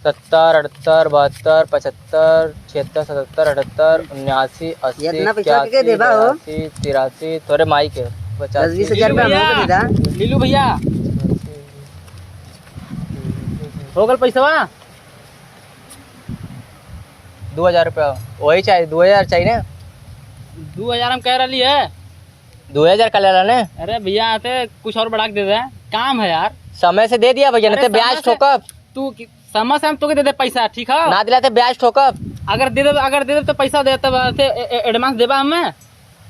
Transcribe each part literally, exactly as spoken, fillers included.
सत्तर, अठहत्तर, बहत्तर, पचहत्तर, छिहत्तर, सतहत्तर, अठहत्तर, उन्यासी, अस्सी, इतना पैसा के इक्यासी, देबा हो? बयासी, तिरासी, तोरे माई के, पचासी। दस बीस हजार रुपया हमको दे दा। लीलू भैया, हो गल पैसवा? दो हजार रुपया, वही चाहिए, दो हजार चाहिए ना। दो हजार हम कह रही है। दो हजार का ले रहा ने? अरे भैया, आते कुछ और बढ़ा के दे दे, काम है यार। समय से दे दिया भैया, अरे नहीं तो ब्याज समय से ठोकब। तू कि-, समय से हम तोके दे दे पैसा, ठीक है? ना दिला तो ब्याज ठोकब। अगर दे दे, अगर दे दे तो पैसा दे, तब से ए-, ए-, advance देबा हमें।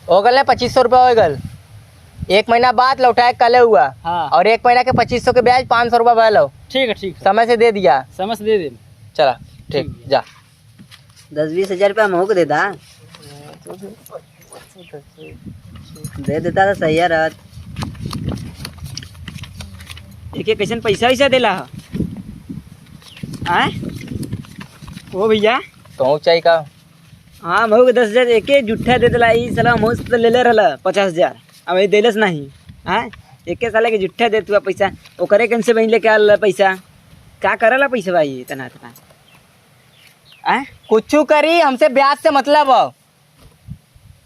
हो गल ने, पच्चीस सौ रुपया हो गल। एक महीना बाद लौटाए कले हुआ। हाँ। और एक महीना के पच्चीस सौ के ब्याज, पाँच सौ रुपया भरल हो। ठीक है, ठीक है। समय से दे दिया। समय से दे दे। चला, ठीक, ठीक। जा। दस बीस हजार रुपया हमहू के दे दा। दे देता तो सही रहत। एके कैसन पैसा वैसा देला ह? आय? ओ भैया। कहूँ चाहिए का? हाँ, हमहू के दस हजार एके जुट्ठा दे देला। ई साला हमहू से तो ले ले रहला पचास हजार, अब ये देलस नहीं। आय? एके साला के जुट्ठा दे तू पैसा, ओकरे कन से बहिन लेके आला पैसा। का करला पैसा भाई इतना, इतना? आय? कुछू करी, हमसे ब्याज से मतलब हो।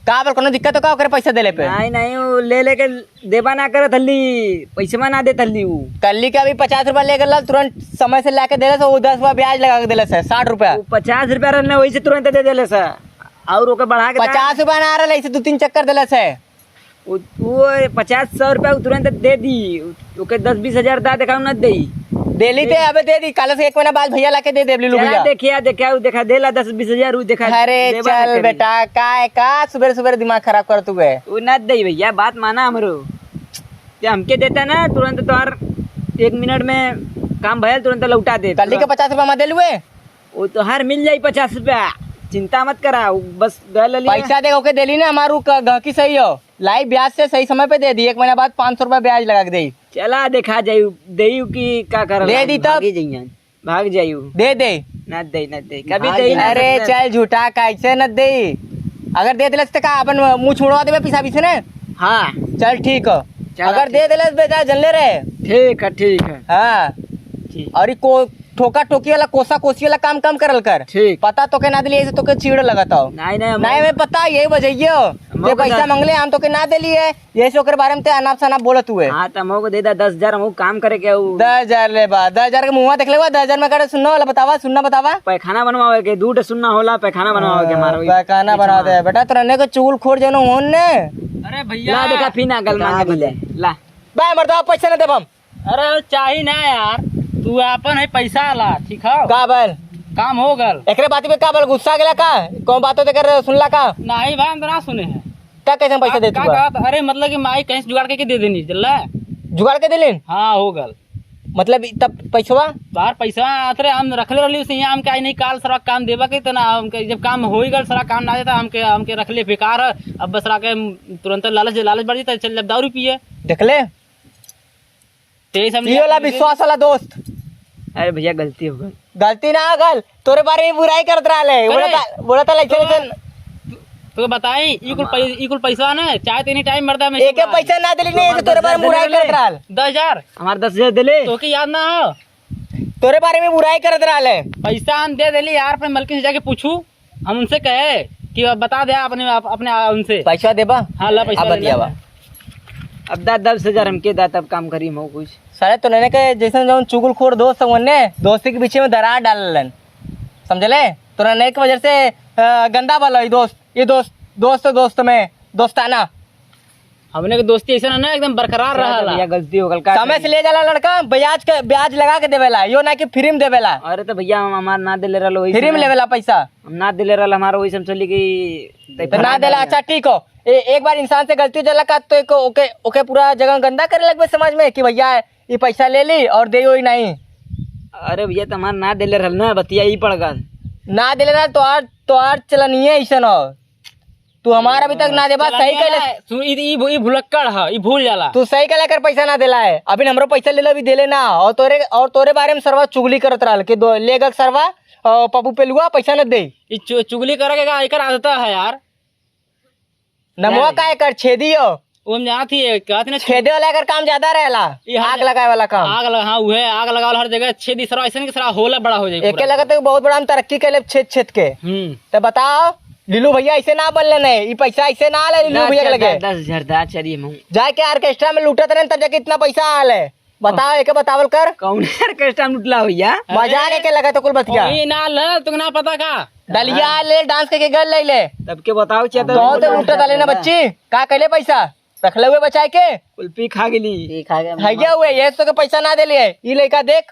का बोल, कोनो दिक्कत हो का ओकरे पैसा देले पे? नहीं, नहीं, वो ले लेके देबा ना करत हल्ली, पैसवा ना देत हल्ली वो। कल्ली के अभी पचास रुपया ले गल, तुरंत समय से लाके देले से, वो दस रुपया ब्याज लगा के देले से, साठ रुपया। वो पचास रुपया रहने, वही से तुरंत दे देले से, और ओके बढ़ा के पचास रुपया ना रहल, ऐसे दो तीन चक्कर देले से। वो, वो पचास सौ रुपया उ तुरंत दे दी, ओके दस बीस हजार दा, देखा न देई। देली ते अबे दे दी, काले से एक महीना बाद भैया लाके दे दे, लीलू चला भैया। देखिया, देखा, उ देखा, देला दस बीस हजार, उ देखा, अरे देबा ना चल करी। बेटा, का है, का सुबेरे सुबेरे दिमाग खराब करत हुए? उ ना देई भैया, बात माना हमरो। ते हमके देता ना, तुरंत तोहर एक मिनट में काम भयल, तुरंत लौटा दे। कल्ली के पचास रुपया मत देलुए? वो तोहार मिल जाई पचास रुपया, चिंता मत करा, उ बस गए ले लिया। पैसा दे ओके देली ना, हमारू क-, गहकी सही हो, लाई ब्याज से सही समय पे दे दी, एक महीना बाद पाँच सौ रुपया ब्याज लगा के दे। चला देखा जायू, देयू कि का करला? दे दी तब। भागी जइहन। भाग जायू। दे दे। ना दे, ना दे, कभी भाग दे ही ना अरे सकते। चल झूठा, कैसे न दे? अगर दे देलस त का अपन मुंह छुड़वा देबे पिसाबी से ने? हाँ। चल ठीक हो। चला अगर ठीक। दे देलस बेटा, जन ले रहे। ठीक है, ठीक है। हाँ। ठीक। और ई को ठोका ठोकी वाला, कोसा कोसी वाला काम कम करल कर। ठीक। पता तोके ना देली, ऐसे तोके चीड़ लगत हो। नहीं, नहीं, हम नहीं, हमें पता, यही वजह हो। हम ते पैसा दे- मंगले, हम तोके ना देली है, यही से ओकर बारे में ते अनाप शनाप बोलत हुए। हाँ, तो हमको दे दा दस हजार, हमको काम करे के उ। दस हजार ले बा, दस हजार के मुँहवा देख ले बा, दस हजार में करे सुन्ना वाला बतावा, सुन्ना बतावा। पैखाना बनवावे के, दू ठे सुन्ना होला, पैखाना बनवावे के हमारा वही पैखाना पैसा बना दे बा। बेटा, तोरा ने को चुगलखोर जनो होन ने। अरे भैया। ला देखा, फिर ना गल मांगे मिले। ला। बा मर्दा, पैसा ना देब हम। अरे चाही ना यार, तू आपन है पैसा ला, ठीक है? का बल? काम हो गल। एकरे बात पे का बल गुस्सा गेला का? कौन बातों ते कर सुनला का? नहीं भाई, हम तो ना सुने हैं। का कैसे पैसा का, देत का हुआ? कहत? अरे मतलब कि माई कहीं से जुगाड़ करके दे देनी, चल। जुगाड़ के देलिन? हाँ, हो गल। मतलब ई तब पैसवा? बाहर पैसा आत रहे, हम रखले रहली उसे यहाँ, हमके आई नहीं काल सारा काम देबा के, तो ना हमके जब काम हो ही गल, सारा काम ना देता, हमके, हमके रखले बेकार है। अब बस राके तुरंत लालच, लालच बढ़ जाता, चल जब दारू पिए। देख ले। तेईस हम ई वाला विश्वास वाला दोस्त। अरे भैया, गलती हो गई। गलती ना हो गल, तोरे बारे में बुराई करत रहले। अरे, बोला था, बोला था, तो, लइकन तो, तो बताई, ई कुल पै-, ई कुल पैसा ना, चाहे तो एनी टाइम मरदा में एक पैसा ना देली नहीं, तो तोरे बारे में बुराई करत रहल। दस हजार। हमार दस हजार देले। तोके याद ना हो? तोरे बारे में बुराई करत रहले। पैसा हम दे देली यार, अपने मलकिन से जाके पूछू। हम उनसे कहे कि अब बता दे अपने, आप, अपने, आ, उनसे। पैसा देबा? हाँ, ला पैसा अब ले ले। बतियावा। अब दा दस हजार हमके दा, तब काम करी हम कुछ। साले तो नने के जैसन जौन चुगलखोर दोस्त है, उन्ने दोस्ती के बीच में दरार डाललन, समझले? तो नने के वजह से, अ, गंदा वाला ई दोस्त, ई दोस्त, दोस्त, दोस्त में दोस्ताना। हमने के दोस्ती ऐसा ना, ना एकदम बरकरार रहा ला। भैया, गलती हो गल का समय से करी? ले जाला लड़का, ब्याज के, ब्याज लगा के देवेला, यो ना कि फ्री में देवेला। अरे तो भैया, हम हमार ना देले रहल, वही फ्री में समय लेवेला पैसा। हम ना देले रहल, हमारा वही समय चली गई। तो ना देला, अच्छा ठीक हो। ए, एक बार इंसान से गलती हो जाला का, तो एक ओके, ओके पूरा जगह गंदा करे लगबे समाज में कि भैया ई पैसा ले ली और दे ही नहीं। अरे भैया, तो हमार ना देले रहल ना, बतिया ई पड़ गल। ना देले रहल, तोहार, तोहार चलनिए ऐसन हो। तू हमार अभी तक ना देबा, चला सही नहीं कहले। आला। सुन, ई, ई भु-, ई भुलक्कड़ ह, ई भूल जाला। तू सही कहले, कर पैसा ना देला है। अभी हमरो पैसा लेला, अभी देले ना। और तोरे, और तोरे बारे में सरवा चुगली करत रहल कि दो, ले गल सरवा, अ, पप्पू पेलुआ पैसा न दे। ई चु-, चुगली करे के का, एकर आदत है यार। नमवा नहीं। का एकर छेदी हो? वो हम जानत ही, कहत ना छेदे वाला एकर काम ज्यादा रहेला। ये हर आग जगह लगाए वाला काम। आग लगा, हाँ, उहे आग लगावल हर जगह छेदी सरवा, ऐसन के सरवा होला बड़ा हो जाई एके पूरा। लगत है बहुत बड़ा हम तरक्की कैले छेद छेद के। हम्म। तो बताओ, लीलू भैया ऐसे ना बनले नहीं, ई पैसा ऐसे ना आले लीलू ना, भैया के चल, लगे। दस, दस हजार दा, चलिए मुँह। जाके ऑर्केस्ट्रा में लूटत रहे तब जाके इतना पैसा आले। बताओ, एके बतावल कर। कौन ऑर्केस्ट्रा में लूटला भैया? मजाक है के लगा तो कुल बतिया। ओही ना ले, तुमके ना पता का? डलिया ले, डांस करके घर ले ले। तब के बताओ, क्या तो तो तो लूटत आले ना बच्ची, का कैले पैसा? रखले हुए बचाए के? कुल्फी खा गेली। ठीक खा गया। भैया हुए, ये तो के पैसा ना देले है। ई लइका देख,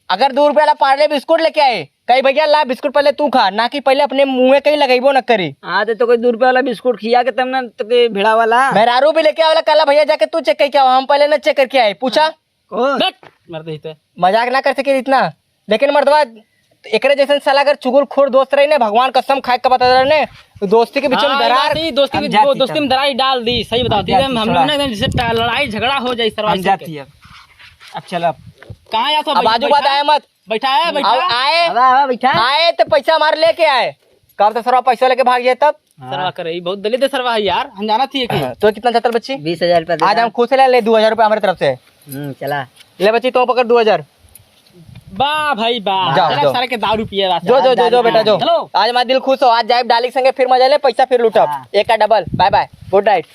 अगर दो रुपया ला पार्ले बिस्कुट लेके आए, कही भैया ला बिस्कुट पहले तू खा, ना कि पहले अपने मुँहे कहीं लगइबो न करी। हाँ, तो, तो कोई दो रुपया वाला बिस्कुट खिया के तब ना तो के भेड़ा वाला। मेहरारू भी लेके आवला, कहला भैया जाके तू चेक करके आओ, हम पहले ना चेक करके आए। पूछा? कौन? बट, मरते ही तो। मजाक ना कर सके इतना। लेकिन मर्दवा, एकरे जैसन साला अगर चुगलखोर दोस्त रही ने, भगवान कसम खाए के बता रहे ने, दोस्ती के बीच में हाँ, दरार। बात ही, दोस्ती हम में, जाती दो-, दोस्ती तब। में दरार डाल दी, सही बता हम दी। जाती, हम, हम थोड़ा। लोग ना एकदम जैसे टा-, लड़ाई झगड़ा हो जाए सरवा हम से जाती के। अब। अब चल अब। कहाँ जा सब अब आजू बात आए मत। बैठा है, बैठा। अब आए, अब, अब बैठा। आए तो पैसा हमारे लेके आए। कब तो सरवा पैसा लेके भाग जाए तब? हाँ। सरवा करे, ई बहुत दलित सरवा है यार, हम जानत ही है कि। हाँ, तो कितना जातल बच्ची? बीस हजार रुपया दे आज दे। हम खुश है, ले दो हजार रुपया हमारे तरफ से। हम्म, चला। ले बच्ची, तो पकड़ दो हजार। वाह भाई वाह। जाओ, चला, जाओ। सारे के दारू पिए बा, जो, जो, जो, जो, बेटा, जो। चलो। आज हमारा दिल खुश हो, आज जाइब डालिक संगे फिर मजा ले, पैसा फिर लूटब। हाँ। एक का double. Bye bye, good night.